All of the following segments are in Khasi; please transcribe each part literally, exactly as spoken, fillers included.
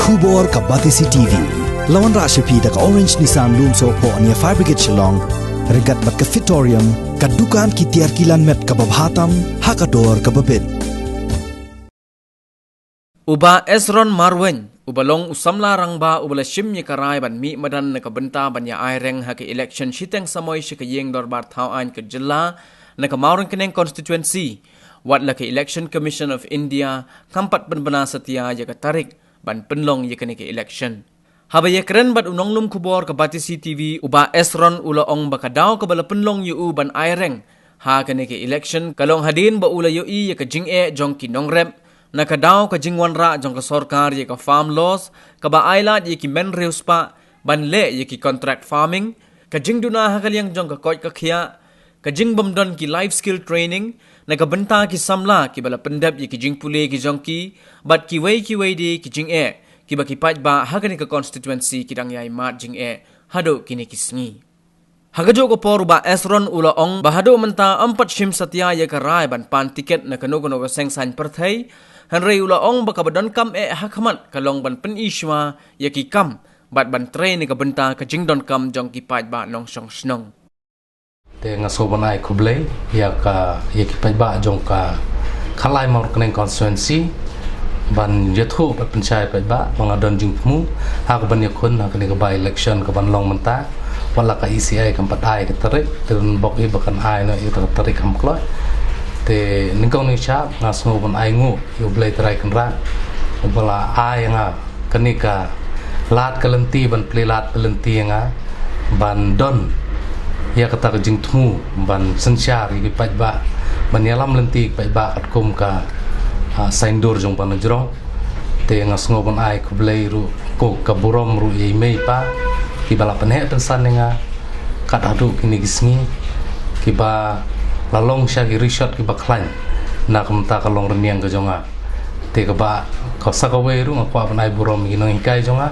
Khubor ka Batesi T V. La wanrah sha phi da ka Orange Nissan Lumsohphoh near Fire Brigade Shillong. Ryngkat bad ka Fitorium, ka dukan ki tiar kilan met kaba bha tam ha ka dor kaba bit. U Bah Esron Marwein, uba long u samla rangbah uba la shim ïa ka rai ban mih madan na ka bynta ban ïa aireng ha ka election shiteng samoi sha ka ïing dorbar thaw aiñ ka jylla na ka Mawryngkneng constituency, wat la ka Election Commission of India kam pat pynbna satia ïa ka tarik ban pynlong ïa kane ka election. Haba ïakren bad u nonglum khubor ka Batesi T V, u Bah Esron u la ong ba ka daw kaba la pynlong ïa u ban aireng ha kane ka election ka long hadien ba u la ïohi ïa ka jingeh jong ki nongrep na ka daw ka jingwanrah jong ka sorkar ïa ka farm laws kaba ailad ïa ki men riewspah ban leh ïa ki contract farming, ka jingduna ha ka liang jong ka koit ka khiah, ka jingbymdon ki life skill training na ka bynta ki samla kiba la pyndep ïa ki jingpule ki jong ki, bad kiwei kiwei de ki jingeh kiba ki paidbah ha kane ka constituency ki dang ïai mad jingeh haduh kine ki sngi. Ha kajuh ka por u Bah Esron u la ong ba haduh mynta ym pat shim satia ïa ka rai ban pan tiket na kano kano ka seng saiñ pyrthei, hynrei u la ong ba kaba donkam eh ha khmat ka long ban pyni shuwa ïa ki kam bad ban trei na ka bynta ka jingdonkam jong ki paidbah nongshong shnong. Te nga sngewbha ban ai khublei ïa ka, ïa ki paidbah jong ka Khalai Mawryngkneng constituency ban ïathuh bad pynshai paidbah ba nga don jingthmu ha kaban ïakhun ha kane ka by election kaban long mynta. Wat la ka E C I kam pat ai ka tarik, te don bok hi ba kan ai noh ïa ka tarik kham kloi. Te nyngkong nyngshap nga sngewbha ban ai nguh ïa U Blei Trai Kynrad uba la ai ïa nga kane ka lad ka lynti ban plie lad plie lynti ïa nga ban don ïa kata ka jingthmu ban synshar ïa ki paidbah, ban ïalam lynti ïa ki paidbah katkum ka, ah, saiñdur jong ba na jrong. Te nga sngewbha ban ai khublei ruh, ko ka burom ruh ïa i mei i pa kiba la pynheh pynsan ïa nga kat haduh kine ki sngi, kiba la long sha ki rishot kiba khlaiñ na ka bynta ka long rynïeng ka jong nga. Te kaba, ka sa kawei ruh nga kwah ban ai burom ïa ki nonghikai jong nga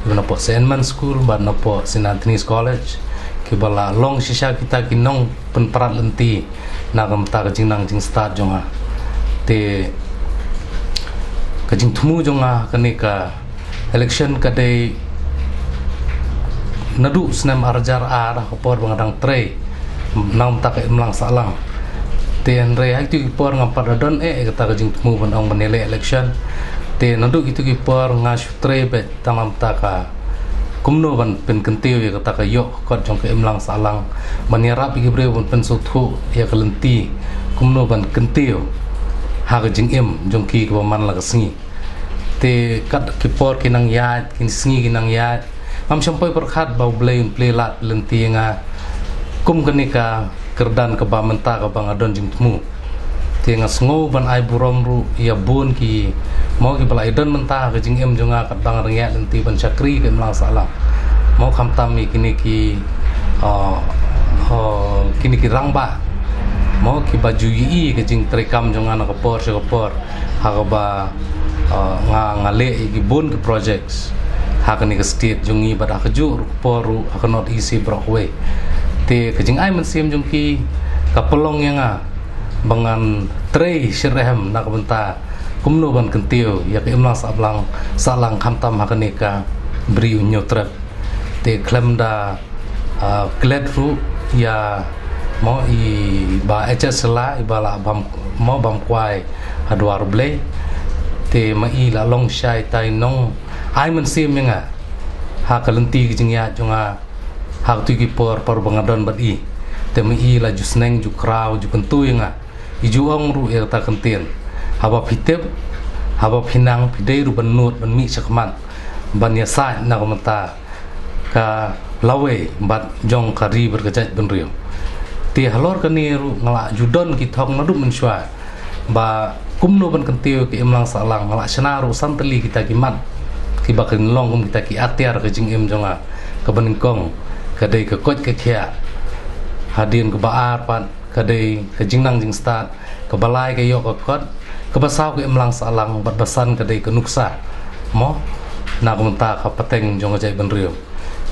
kiba napoh Saint Edmund School bad napoh Saint Anthony's College, kiba la long shisha kita ki nongpynparat lynti na ka bynta ka jingnang jingstad jong nga. Te ka jingthmu jong nga kane ka election ka dei naduh snem ar hajar ar, ha ka por ba nga dang trei na ka bynta ka imlang sahlang. Te hynrei ha kito ki por ngam pat da don eh kata ka jingthmu ban ong ban ïaleh election. Te naduh kito ki por nga shu trei beit tang na ka bynta ka kumno ban pynkyntiew ïa kata ka ïoh ka kot jong ka imlang sahlang, ban ïarap ïa ki briew ban pynsngewthuh ïa ka lynti kumno ban kyntiew ha ka jingim jong ki kaba man la ka sngi. Te kat ki por ki nang ïaid, ki sngi ki nang ïaid, ngam shym poi pyrkhat ba U Blei un plie lad plie lynti ïa nga kum kane ka kyrdan kaba mynta kaba nga don jingthmu. Te nga sngew ban ai burom ruh ïa bun ki, mo, kiba la ïadon mynta ha ka jingim jong nga katba nga dang ïaid lynti ban shakri ka imlang sahlang. Mo, khamtam ïa kine ki, ah, ah, kine ki rangbah, mo, kiba ju ïohi ka jingtreikam jong nga na ka por sha ka por ha kaba, ah, nga, nga leh ïa ki bun ki projects ha kane ka state jong ngi bad ha kajuh ruh ka por ruh ha ka North East baroh kawei. Te ka jingai mynsiem jong ki ka pynlong ïa nga ba ngan trei shitrhem na ka bynta kumno ban kyntiew ïa ka imlang sahlang, sahlang khamtam ha kane ka Bri u Hynñiewtrep. Te khlem da, ah, klet ruh ïa, mo, i Bah H S Shylla iba la bam, mo, bam kwai ha dwar U Blei. Te ma i la long shisha itai i nongai mynsiem ïa nga ha ka lynti ka jingïaid jong nga ha kito ki por, por ba nga don bad i. Te ma i la ju sneng, ju khraw, ju kyntu ïa nga. I ju ong ruh ïa kata ka ktien, haba phi tip, haba phi nang, phi dei ruh ban nud ban mih shakhmat ban ïasaid na ka bynta ka lawei bad jong ka ri bad ka jaitbynriew. Te halor kane ruh nga la ju don ki thong naduh mynshuwa ba kumno ban kyntiew ka imlang sahlang. Nga la shna ruh san tylli kita ki mat kiba kin long kum kita ki atiar ka jingim jong nga. Kaba nyngkong ka dei ka koit ka khiah, hadien kaba ar pat ka dei ka jingnang jingstad, kaba lai ka ïoh ka kot, kaba saw ka imlang sahlang, bad ba san ka dei ka nuksa, mo, na ka bynta ka pateng jong ka jaitbynriew.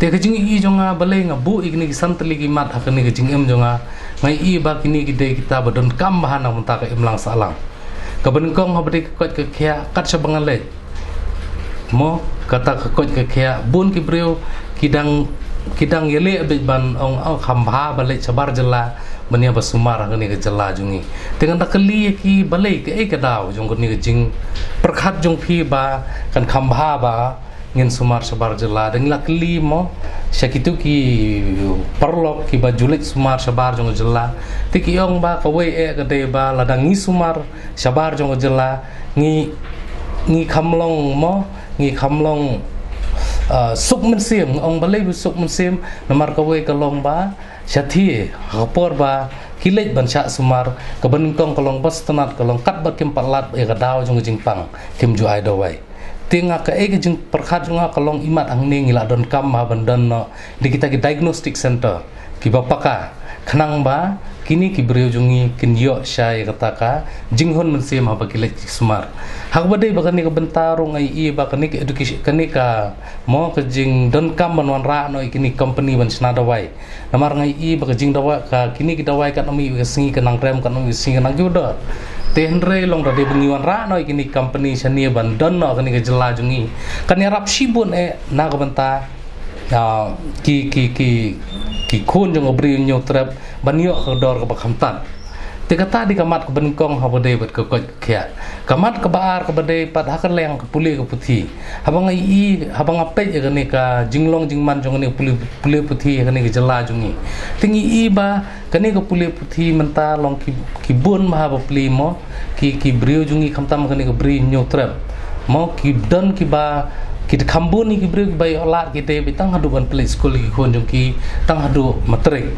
Te ka jingïohi jong nga balei nga buh ïa kine ki san tylli ki mat ha kane ka jingim jong nga, nga ïohi ba kine ki dei kita ba donkam bha na ka bynta ka imlang sahlang. Kaba nyngkong haba dei ka koit ka khiah, kat shaba nga leit Mo, kata ka koit ka khiah, bun ki briew ki dang, ki dang ïaleh beit ban ong, oh, kham bha ba leit shabar jylla ban ïa ba sumar ha kane ka jylla jong ngi. Te ngan da kylli ïa ki, balei, kaei ka daw jong kane ka jingpyrkhat jong phi ba kan kham bha ba ngin sumar shabar jylla? Dang la kylli mo sha kitu ki paralok kiba ju leit sumar shabar jong ka jylla. Te ki ong ba kawei eh ka dei ba lada ngi sumar shabar jong ka jylla, ngi, ngi kham long mo, ngi kham long, ah, suk mynsiem. Ong balei ba suk mynsiem? Namar kawei ka long ba shathie ha ka por ba ki leit ban shah sumar, kaba nyngkong ka long ba sngewtynnat, ka long katba kim pat lad ïa ka daw jong ka jingpang, kim ju ai dawai. Te nga, kaei ka jingpyrkhat jong nga ka long, imat hangne ngi la donkam ha ban don noh da kita ki diagnostic center kiba paka, khnang ba kine ki briew jong ngi kin ïoh shai ïa kata ka jinghun mynsiem haba ki leit sumar. Ha kaba dei ba kane ka bynta ruh nga ïohi ba kane ka education, kane ka mo ka jingdonkam ban wanrah noh ïa kine ki company ban shna dawai. Namar nga ïohi ba ka jingdawai, ka kine ki dawai kan ym ïohi ka sngi ka nang rem, kan ym ïohi ka sngi ka nang kiew dor. Te hynrei long da dei ba ngi wanrah noh ïa kine ki company shane ban don noh kane ka jylla jong ngi, kan ïarap shibun eh na ka bynta, ah, ki, ki, ki, ki khun jong ka Bri u Hynñiewtrep ban ïoh ka dor kaba khamtam. Te kata dei ka mat kaba nyngkong haba dei bad ka koit ka khiah. Ka mat kaba ar kaba dei pat ha ka liang ka pule ka puthi. Haba nga ïohi, haba nga peit ïa kane ka jinglong jingman jong kane ka pule, pule puthi ha kane ka jylla jong ngi, te ngi ïohi ba kane ka pule puthi mynta long ki, ki bun bha ba plie mo, ki, ki briew jong ngi khamtam kane ka Bri u Hynñiewtrep mo, ki don kiba, ki kham bun ïa ki briew kiba ïoh lad, ki dei beit tang haduh ban pynleit skul ïa ki khun jong ki, tang haduh matrik.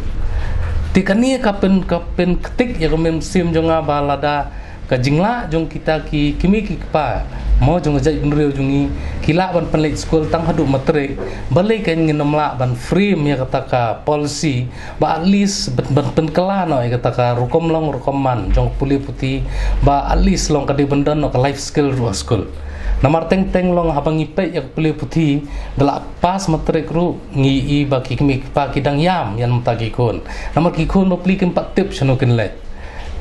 Te kane ka pyn, ka pynktik ïa ka mynsiem jong nga ba lada ka jinglah jong kita ki kmie ki kpa mo jong ka jaitbynriew jong ngi ki lah ban pynleit skul tang haduh matrik, balei kan ngin ym lah ban frame ïa kata ka policy ba at least ban, ban pynkylla noh ïa kata ka rukom long rukom man jong ka pule puthi, ba at least long ka dei ban don noh ka life skill ruh ha skul. Namar teng teng long haba ngi peit ïa ka pule puthi, da la pass matrik ruh ngi ïohi ba ki kmie ki kpa ki dang ïam ïa mynta ki khun. Namar ki khun ba plie kim pat tip shano kin leit.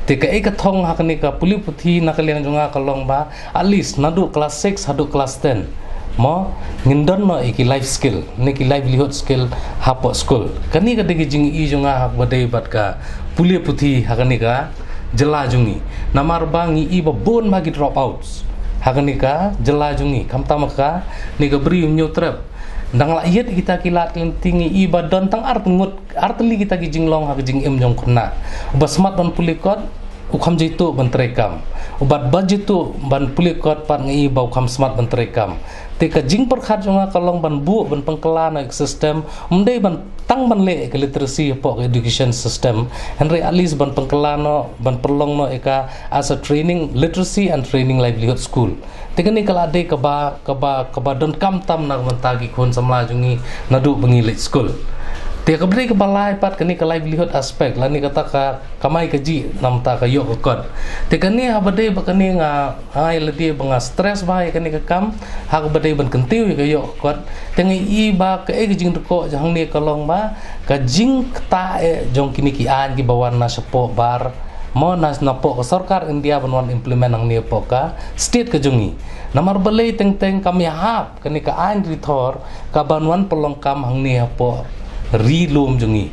Te kaei ka thong ha kane ka pule puthi na ka liang jong nga ka long ba at least naduh class six haduh class ten mo, ngin don noh ïa ki life skill ne ki livelihood skill hapoh skul. Kane ka dei ka jingïohi jong nga ha kaba dei bad ka pule puthi ha kane ka jylla jong ngi. Namar ba ngi ïohi ba bun bha ki dropouts ha kane ka jylla jong ngi, khamtam ha kane ka Bri u Hynñiewtrep. Dang la ïit kita ki lad ki lynti, ngi ïohi ba don tang ar ngut, ar tylli kita ki jinglong ha ka jingim jong u khynnah. Uba smat ban pule kot u kham jaituh ban treikam. Uba, ba jaituh ban pule kot pat ngi ïohi ba u kham smat ban treikam. Te ka jingpyrkhat jong nga ka long ban buh, ban pynkylla noh ïa ka system, ym dei ban tang ban leh ïa ka literacy hapoh ka education system, hynrei at least ban pynkylla noh, ban pynlong noh ïa ka as a training, literacy and training livelihood school. Te kane ka la dei kaba, kaba, kaba donkam tam na ka bynta ki khun samla jong ngi naduh ba ngi leit skul. Te kaba dei kaba lai pat kane ka livelihood aspect lane kata ka kamai kajih na ka bynta ka ïoh ka kot. Te kane haba dei ba kane nga ai lade ba nga stress bha ïa kane ka kam ha kaba dei ban kyntiew ïa ka ïoh ka kot. Te nga ïohi ba kaei ka jingdukok jong hangne ka long ba ka jingktah eh jong kine ki aiñ kiba wan na shapoh bar mo, na, napoh ka sorkar India ban wan implement hangne hapoh ka state ka jong ngi. Namar balei teng teng kam ïahap kane ka aiñ rithor kaban wan pynlong kam hangne hapoh ri lum jong ngi.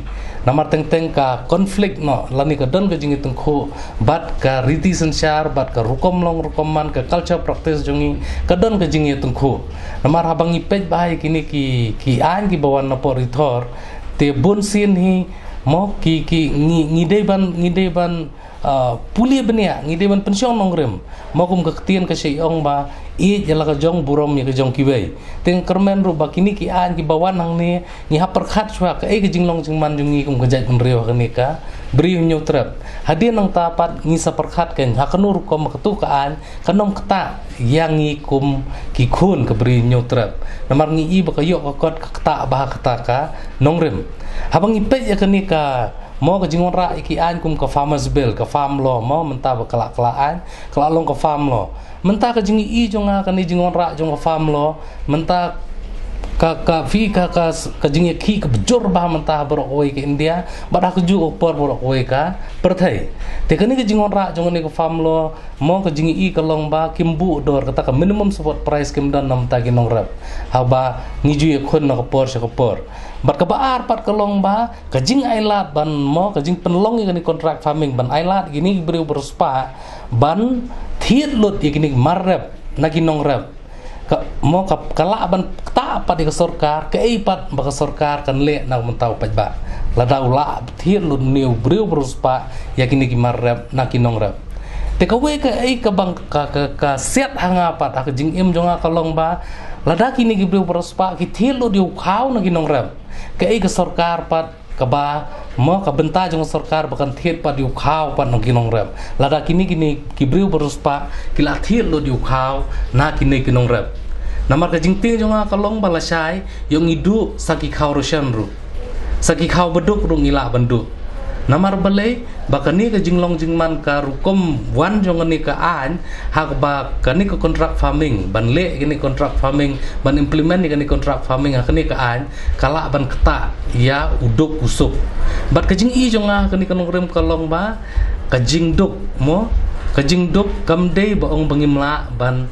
Namar teng teng ka conflict noh lane ka don ka jingïatyngkhuh bad ka riti synshar bad ka rukom long rukom man, ka culture practice jong ngi, ka don ka jingïatyngkhuh. Namar haba ngi peit bha ïa kine ki, ki aiñ kiba wan napoh rithor, te bun sien hi mo ki, ki ngi, ngi dei ban, ngi dei ban ah, pule bniah, ngi dei ban pynshong nongrim. Mo kum ka ktien ka shah ong ba ïeit ïa la ka jong, burom ïa ka jong kiwei. Te nga kyrmen ruh ba kine ki aiñ kiba wan hangne ngi hap pyrkhat shuwa kaei ka jinglong jingman jong ngi kum ka jaitbynriew ha kane ka Bri u Hynñiewtrep. Hadien nangta pat ngi sa pyrkhat kein ha kano rukom ba katu ka aiñ kan ym ktah ïa ngi kum ki khun ka Bri u Hynñiewtrep. Namar ngi ïohi ba ka ïoh ka kot ka ktah bha ha kata ka nongrim. Haba ngi peit ïa kane ka mo ka jingwanrah ïa ki aiñ kum ka Farmers Bill, ka Farm Law mo, mynta ba ka la, ka la aiñ, ka la long ka Farm Law. Mynta ka jingïohi jong nga kane jingwanrah jong ka Farm Law, mynta Ka, ka, phi ka, ka, ka jingïakhih ka bajur bha mynta baroh kawei ka India, bad ha kajuh ka por baroh kawei ka pyrthei. Te kane ka jingwanrah jong kane ka farm law, mo ka jingïohi ka long ba kim buh dor kata ka minimum support price kim don na bynta ki nongrep. Haba ngi ju ïakhun na ka por sha ka por. Bad kaba ar pat ka long ba ka jingailad ban mo ka jingpynlong ïa kane contract farming ban ailad ïa kine ki briew ba riewspah ban thied lut ïa kine ki mar rep na ki nongrep. Ka, mo ka, ka lah ban ktah pat ïa ka sorkar, kaei pat ba ka sorkar kan leh na ka bynta u paidbah. Lada u lah thied lut une u briew ba riewspah ïa kine ki mar rep na ki nongrep. Te kawei kaei kaba ka, ka, ka siat ha nga pat ha ka jingim jong nga ka long ba lada kine ki briew ba riewspah ki thied lut ïa u khaw na ki nongrep, kaei ka sorkar pat kaba mo ka bynta jong ka sorkar ba kan thied pat ïa u khaw pat na ki nongrep. Lada kine, kine ki briew ba riewspah ki la thied lut ïa u khaw na kine ki nongrep. Namar ka jingtieng jong nga ka long ba lashai ïoh ngi duh sa ki khaw roshan ruh, sa ki khaw baduk ruh ngi lah ban duh. Namar balei? Ba kane ka jinglong jingman ka rukom wan jong kane ka aiñ, ha kaba kane ka contract farming, ban leh kane contract farming, ban implement ïa kane contract farming ha kane ka aiñ, ka lah ban ktah ïa u duk u suk. Bad ka jingïohi jong nga ha kane ka nongrim ka long ba ka jingduk, mo, ka jingduk kam dei ba ong ba ngim lah ban,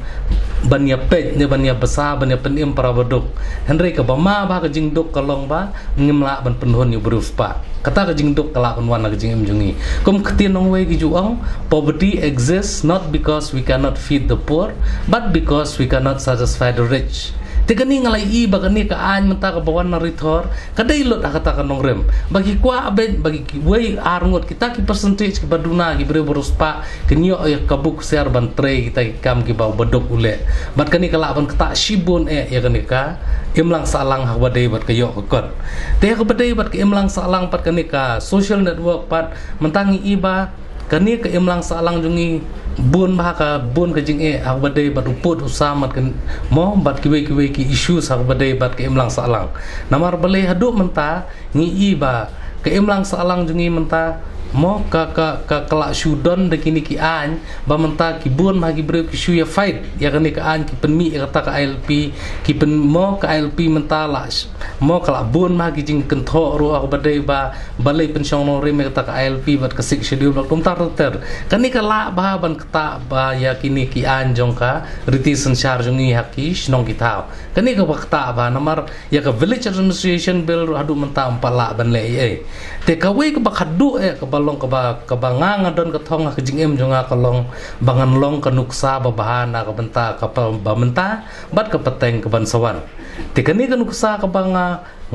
ban ïa peit ne ban ïa bsa, ban ïa pynim para baduk. Hynrei kaba ma bha ka jingduk ka long ba ngim lah ban pynhun ïa u briew spah. Kata ka jingduk ka lah ban wan na ka jingim jong ngi. Kum ka ktien nongwei ki ju ong, poverty exists not because we cannot feed the poor, but because we cannot satisfy the rich. Te kane nga la ïohi ba kane ka aiñ mynta kaba wan na Ri Thor ka dei lut ha kata ka nongrim. Ba ki kwah beit ba ki, kiwei ar ngut kita ki percentage kiba duna ki briew ba riewspah kin ïoh ïa ka buk siar ban trei kita ki kam kiba u baduk u leh. Bad kane ka lah ban ktah shibun eh ïa kane ka imlang sahlang ha kaba dei bad ka ïoh ka kot. Te ha kaba dei bad ka imlang sahlang pat kane ka social network pat mynta ngi ïohi ba kane ka imlang sahlang jong ngi bun bha ka bun ka jingeh ha kaba dei bad u pud u sam bad ka, mo, bad kiwei kiwei ki issues ha kaba dei bad ka imlang sahlang. Namar balei haduh mynta ngi ïohi ba ka imlang sahlang jong ngi mynta, mo, ka, ka, ka, ka la shu don da kine ki aiñ, ba mynta ki bun bha ki briew ki shu ïa fight ïa kane ka aiñ, ki pynmih ïa kata ka I L P, ki pyn, mo, ka I L P mynta la sh-, mo, ka la bun bha ki jingkynthoh ruh ha kaba dei ba balei pynshong nongrim ïa kata ka I L P bad ka Sixth Schedule bad kumta ter ter. Kane ka lah bha ban ktah bha ïa kine ki aiñ jong ka riti synshar jong ngi ha ki shnong ki thaw. Kane kaba ktah bha namar ïa ka Village Administration Bill ruh haduh mynta ym pat lah ban leh ei ei. Te kawei kaba khatduh eh kaba long kaba, kaba nga nga don ka thong ha ka jingim jong nga ka long ba ngan long ka nuksa ba bha na ka bynta kaba mynta bad ka pateng kaban sa wan. Te kane ka nuksa kaba nga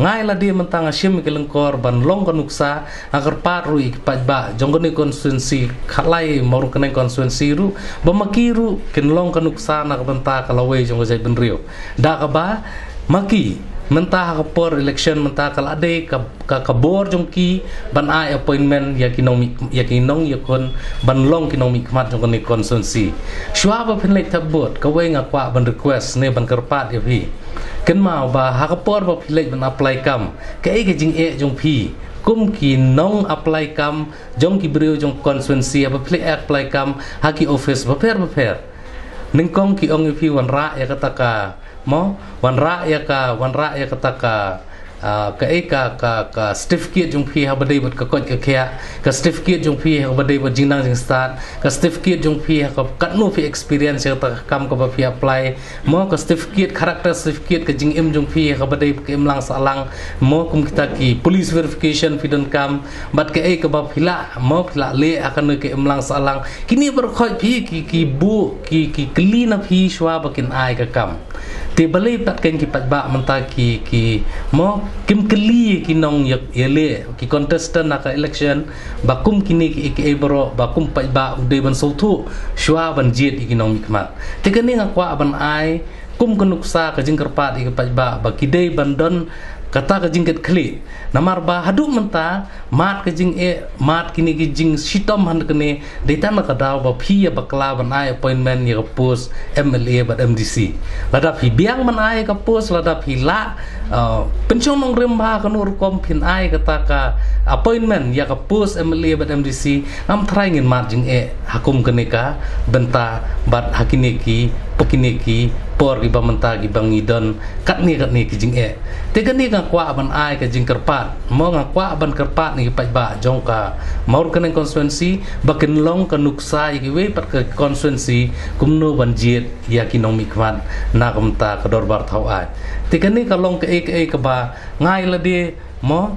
nga ïa lade mynta nga shim ïa ki lyngkor ban long ka nuksa, nga kyrpad ruh ïa ki paidbah jong kane constituency khatlai mawrung kane constituency ruh ba ma ki ruh kin long ka nuksa na ka bynta ka lawei jong ka jaitbynriew. Da kaba ma ki mynta ha ka por election mynta ka la dei ka, ka, ka bor jong ki ban ai appointment ïa ki nongmih, ïa ki nongïakhun ban long ki nongmihkhmat jong kane constituency. Shuwa ba phin leit thep vote kawei nga kwah ban request ne ban kyrpad ïa phi. Kynmaw ba ha ka por ba phi leit ban apply kam, kaei ka jingeh jong phi kum ki nong apply kam jong ki briew jong constituency haba phi leit apply kam ha ki office bapher bapher? Nyngkong ki ong ïa phi wanrah ïa kata ka, mo, wanrah ïa ka, wanrah ïa kata ka, ah, kaei ka, ka, ka certificate jong phi haba dei bad ka koit ka khiah, ka certificate jong phi haba dei bad jingnang jingstad, ka certificate jong phi ha ka katno phi experience ïa kata ka kam kaba phi apply, mo, ka certificate, character certificate, ka jingim jong phi ha kaba dei ka imlang sahlang, mo, kum kita ki police verification phi donkam, bad kaei kaba phi lah, mo, phi lah leh ha kane ka imlang sahlang. Kine baroh khoit phi ki, ki buh, ki, ki kylli na phi shuwa ba kin ai ka kam. Te balei pat kein ki paidbah mynta ki, ki, mo, kim kylli ki nong ïa, ïaleh, ki contestant na ka election, ba kum kine ki, ki, ki baroh, ba kum paidbah u dei ban sngewthuh shuwa ban jied ïa ki nongmihkhmat. Te kane nga kwah ban ai kum ka nuksa ka jingkyrpad ïa ki paidbah ba ki dei ban don kata ka jingkitkhlieh. Namar ba haduh mynta mad ka jingeh, mad kine ki jingshitom hangta kane, dei tang na ka daw ba phi ïa bakla ban ai appointment ïa ka post M L A bad M D C. Lada phi biang ban ai ka post, lada phi lah, uh, pynshong nongrim bha kano rukom phin ai kata ka appointment ïa ka post M L A bad M D C, ngam tharai ngin mad jingeh ha kum kane ka bynta bad ha kine ki Kine ki por kiba mynta kiba ngi don katne katne ki jingeh. Te kane nga kwah ban ai ka jingkyrpad, mo, nga kwah ban kyrpad na ki paidbah jong ka Mawryngkneng constituency ba kin long ka nuksa ïa kiwei pat ka constituency kumno ban jied ïa ki nongmihkhmat na ka bynta ka dorbar thaw aiñ. Te kane ka long kaei kaei kaba nga ïa lade, mo,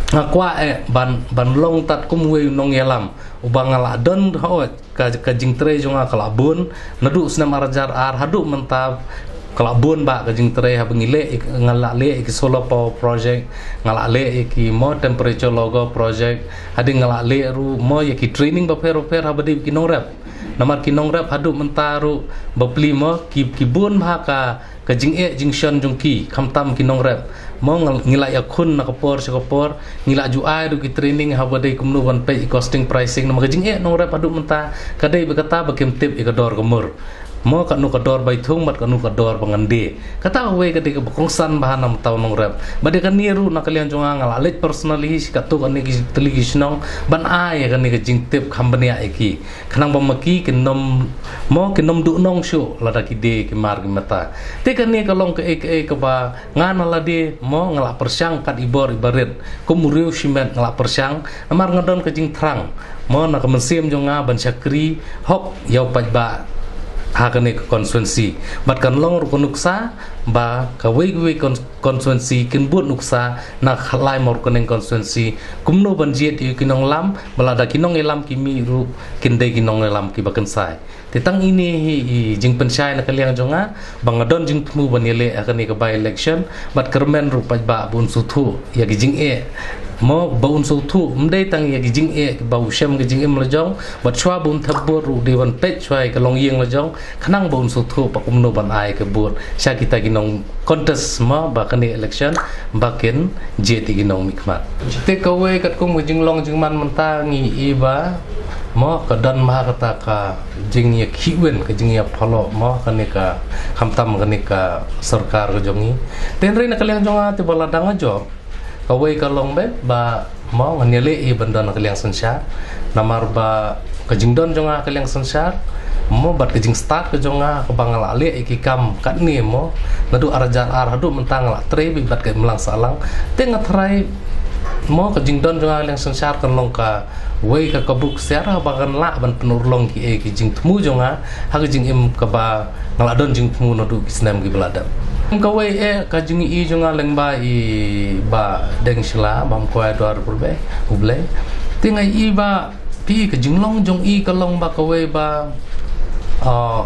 nga kwah eh ban ban long tad kum uwei u nongïalam uba nga la don hoi ka, ka jingtrei jong nga ka la bun naduh snem ar hajar ar haduh mynta. Ka la bun ba ka jingtrei, haba ngi leh, nga la leh ki solar power project, nga la leh ki, mo, temperature logo project, hadien nga la leh ruh, mo, ïa ki training bapher bapher haba dei ki nongrep. Namar ki nongrep haduh mynta ruh bapli, mo, ki, ki bun ba ka ka jingeh jingshon jong ki, khamtam ki nongrep. Mo, ngi la ïakhun na ka por sha ka por, ngi la ju ai ruh ki training haba dei kumno ban peit costing pricing, namar ka jingeh nongrep haduh mynta ka dei ba kata ba kim tip ïa ka dor ka mur, mo, katno ka dor ba ïathung bad katno ka dor ba ngan die. Kata kawei ka dei kaba kongsan ba ha na mynta u nongrep. Bad ïa kane ruh na ka liang jong nga, nga la leit personally sha katto katne ki tylli ki shnong ban ai ïa kane ka jingtip kham bniah ïa ki, khnang ba ma ki kin ym, mo, kin ym duhnong shuh lada ki die ki mar ki mata. Te kane ka long kaei kaei kaba nga na lade, mo, nga la pyrshang kat i bor i barit kum u riew shimet, nga la pyrshang namar nga don ka jingthrang, mo, na ka mynsiem jong nga ban shakri hok ïa u paidbah ha kane ka constituency. Bad kan long ruh ka nuksa ba kawei kawei kon- constituency kin bud nuksa na ka Mawryngkneng constituency kumno ban jied ïa ki nongïalam, ba lada ki nongïalam ki mih ruh kin dei ki nongïalam kiba kynsai. Te tang ine hi i jingpynshai na ka liang jong nga ba nga don jingthmu ban ïaleh ha kane ka by election, bad kyrmen ruh paidbah ba un sngewthuh ïa ki jingeh, mo, ba un sngewthuh ym dei tang ïa ki jingeh ba u shem ka jingim la jong, bad shuwa ba un thep vote ruh dei ban peit shuwa ïa ka longïing la jong, khnang ba un sngewthuh ba kumno ban ai ka vote sha kita ki nong contest, mo, ba kane election ba kin jied ïa ki nongmihkhmat. Te kawei katkum ka jinglong jingman mynta ngi i ba, mo, ka don ma kata ka jingïakhih win, ka jingïaphalok, mo, kane ka, khamtam kane ka sorkar ka jong ngi. Te hynrei na ka liang jong nga te ba lada nga jop, kawei ka long beit ba, mo, ngan ïaleh ïa ban don ha ka liang synshar. Namar ba ka jingdon jong nga ha ka liang synshar, mo, bad ka jingstad ka jong nga kaba nga la leh ïa ki kam katne, mo, naduh ar hajar ar haduh mynta nga la trei beit bad ka imlang sahlang. Te nga tharai, mo, ka jingdon jong nga ha ka liang synshar kan long kawei ka kabu ksiar ba kan lah ban pynurlong kiei ki jingthmu jong nga ha ka jingim kaba nga la don jingthmu naduh ki snem kiba la dep. Kawei eh ka jingïohi jong nga lyngba i Bah Deng Shylla, Bah Mkhwai Dwar Purbe, U Blei. Te nga i ba phi, ka jinglong jong i ka long ba kawei ba, ah,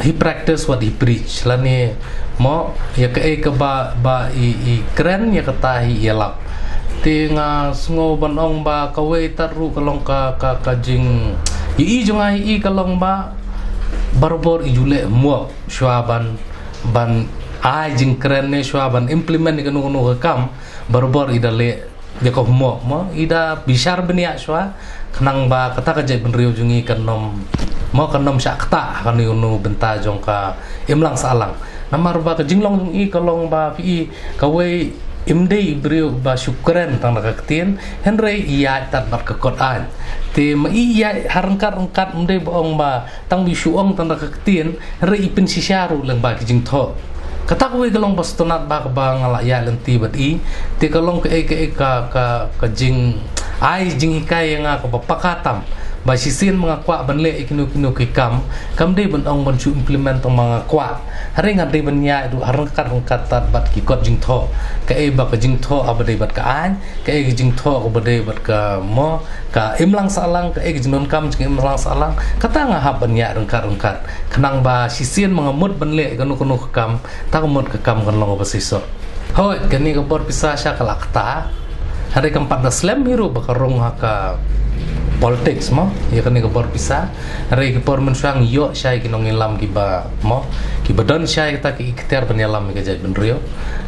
he practice what he preach, lane, mo, ïa kaei kaba, ba i, i kren ïa kata hi ïalap. Te nga sngew ban ong ba kawei tad ruh ka long ka, ka, ka jing, i, i jong nga i ka long ba barabor i ju leh mo shuwa ban, ban ai jingkren ne shuwa ban implement ïa kano kano ka kam, barabor i da leh ïa ka hok, mo, i da bishar bniah shuwa, khnang ba kata ka jaitbynriew jong ngi kan ym, mo, kan ym shah ktah ha kano kano bynta jong ka imlang sahlang. Namar ba ka jinglong jong i ka long ba phi i, kawei, im dei i briew ba shu kren tang da ka ktien, hynrei i ïaid tad bad ka kot aiñ. Te ma i ïaid ha ryngkat ryngkat, ym dei ba ong ba tang ba i shu ong tang da ka ktien, hynrei i pynshisha ruh lyngba ki jingthoh. Kata kawei ka long ba sngewtynnat ba kaba nga la ïaid lynti bad i. Te ka long kaei kaei ka, ka, ka jing, ai jinghikai ïa nga kaba paka tam, ba shisien ba nga kwah ban leh ïa kino kino ki kam, kam dei ban ong ban shu implement tang ba nga kwah, hynrei nga dei ban ïaid ruh ha ryngkat ryngkat tad bad ki kot jingthoh. Kaei ba ka jingthoh haba dei bad ka aiñ, kaei ka jingthoh kaba dei bad ka, mo, ka imlang sahlang, kaei ka jingdonkam jong ka imlang sahlang, kata nga hap ban ïaid ryngkat ryngkat, khnang ba shisien ba nga mut ban leh kano kano ka kam, ta ka mut ka kam kan long kaba shisha. Hooid, kane ka bor pisa sha ka la ktah, hynrei kam pat da slem hi ruh ba ka rung ha ka politics, mo, ïa kane ka bor pisa. Hynrei ki por mynshuwa ngi ïoh shai ki nongïalam kiba, mo, kiba don shai kata ka iktiar ban ïalam ïa ka jaitbynriew.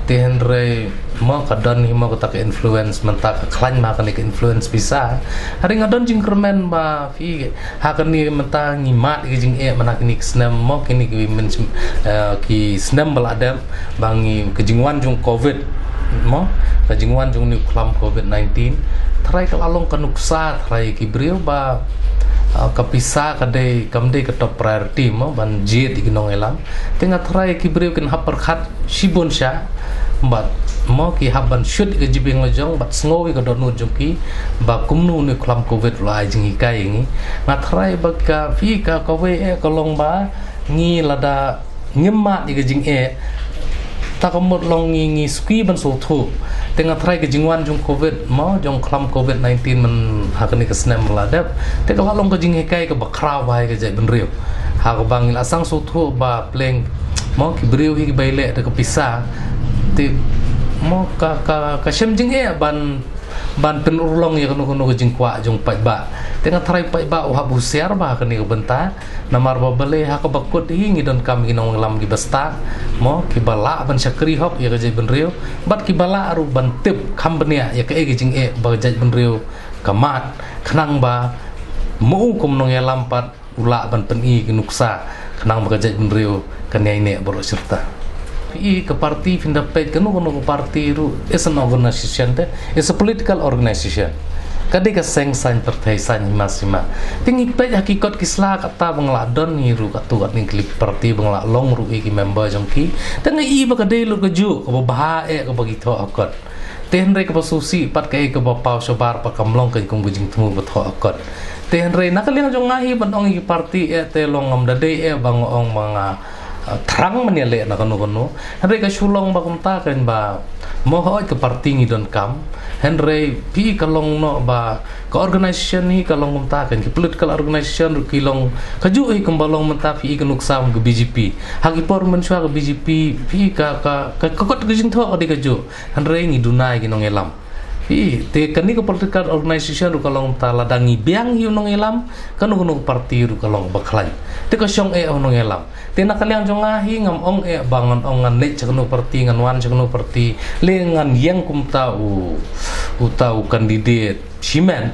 Te hynrei, mo, ka don hi, mo, kata ka influence, mynta ka khlaiñ ma kane ka influence pisa. Hynrei nga don jingkyrmen ba phi, ha kane mynta ngi mad ïa ka jingeh mynta kine ki snem, mo, kine ki myn-, eh, ki snem ba la dep, ba ngi, ka jingwan jong covid, mo, ka jingwan jong une u khlam covid nineteen, tharai ka la long ka nuksa tharai ki briew ba Ka pisa ka dei, kam dei ka top priority mo ban jied ïa ki nongïalam. Te nga tharai ki briew kin hap pyrkhat shibun sha bad mo ki hap ban shut ïa ka jingbiang la jong bad sngew ïa ka dohnud jong ki ba kumno une u khlam covid u la ai jinghikai ïa ngi. Nga tharai ba ka phi ka kawei eh ka long ba ngi lada ngim mad ïa ka jingeh, ta ka mut long ngi ngi suki ban sngewthuh. Te nga tharai ka jingwan jong covid mo, jong khlam covid nineteen man ha kane ka snem ba la dep, te ka la long ka jinghikai kaba khraw bha ïa ka jaitbynriew. Ha kaba ngi la sdang sngewthuh ba pleng mo ki briew hi kiba ïaleh da ka pisa. Te mo ka ka ka shem jingeh ban ban pynurlong ïa kano kano ka jingkwah jong paidbah. Te nga tharai paidbah u hap husiar bha ha kane ka bynta. Namar ba balei ha kaba kut hi ngi donkam ki nongïalam kiba stad mo, kiba lah ban shakri hok ïa ka jaitbynriew bad kiba lah ruh ban tip kham bniah ïa kaei ka jingeh ba ka jaitbynriew ka mad, khnang ba mo u kum nongïalam pat u lah ban pyni ki nuksa khnang ba ka jaitbynriew kan ïaineh baroh shirta. Phi i ka parti, phin da peit kano kano ka parti ruh is an organization, te is a political organization. Ka dei ka seng saiñ pyrthei saiñ hima sima. Te ngi peit ha ki kot ki sla, kata ba nga la don hi ruh katto katne ki parti ba nga la long ruh i ki member jong ki, te nga i ba ka dei lut kajuh, kaba bha eh kaba ki thoh ha kot. Te hynrei kaba sngewsih pat kaei kaba paw shabar pat kam long ka kum ka jingthmu ba thoh ha kot. Te hynrei na ka liang jong nga hi ban ong ïa ki parti eh te long ngam da dei eh ba nga ong ba nga, ah, thrang ban ïaleh na kano kano. Hynrei ka shu long ba kumta kan ba mo, hooid ka parti ngi donkam. Hynrei phi i ka long noh ba ka organization hi ka long kumta kan, ki political organization ruh ki long kajuh hi kumba long mynta phi i ka nuksa ka B J P. Ha ki por mynshuwa ka B J P phi i ka ka ka ka kot ka jingthoh ka dei kajuh. Hynrei ngi duna ïa ki nongïalam. Phi i te kane ka political organization ruh ka long kumta, lada ngi biang hi u nongïalam, kano kano ka parti ruh ka long ba khlaiñ. Te ka shong eh u nongïalam. Te na ka liang jong nga hi ngam ong eh ba ngan ong ngan leit sha kano parti, ngan wan sha kano parti, lei ngan ïeng kumta u, uta u candidate shimet.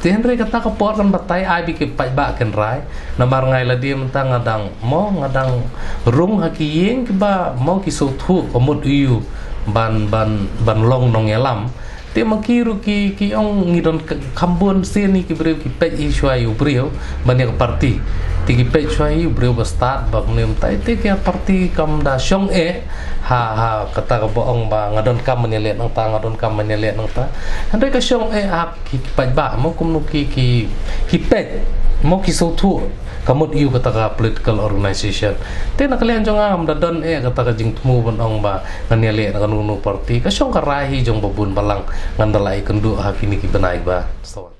Te hynrei kata ka por kan batai ai ba ki paidbah kin rai. Namar nga i lade mynta nga dang mo, nga dang rung ha ki ïing kiba mo ki sngewthuh ka mut aiu ban ban ban long nongïalam. Te ma ki ruh ki ki ong ngi don ka, kham bun sien hi ki briew ki peit hi shuwa ïa u briew ban ïa ka parti. Te ki peit shuwa hi u briew ba stad ba kumne mynta, te ka parti kam da shong eh ha ha kata kaba ong ba nga donkam ban ïaleh nangta, nga donkam ban ïaleh nangta. Hynrei ka shong eh ha ki paidbah mo, kumno ki ki ki peit mo, ki sngewthuh ka mut aiu kata ka political organization. Te na ka liang jong nga ngam da don eh kata ka jingthmu ban ong ba ngan ïaleh na kano kano parti. Ka shong ka rai hi jong ba bun balang, ngan da la ïakynduh ha kine ki bnai ba sa wan.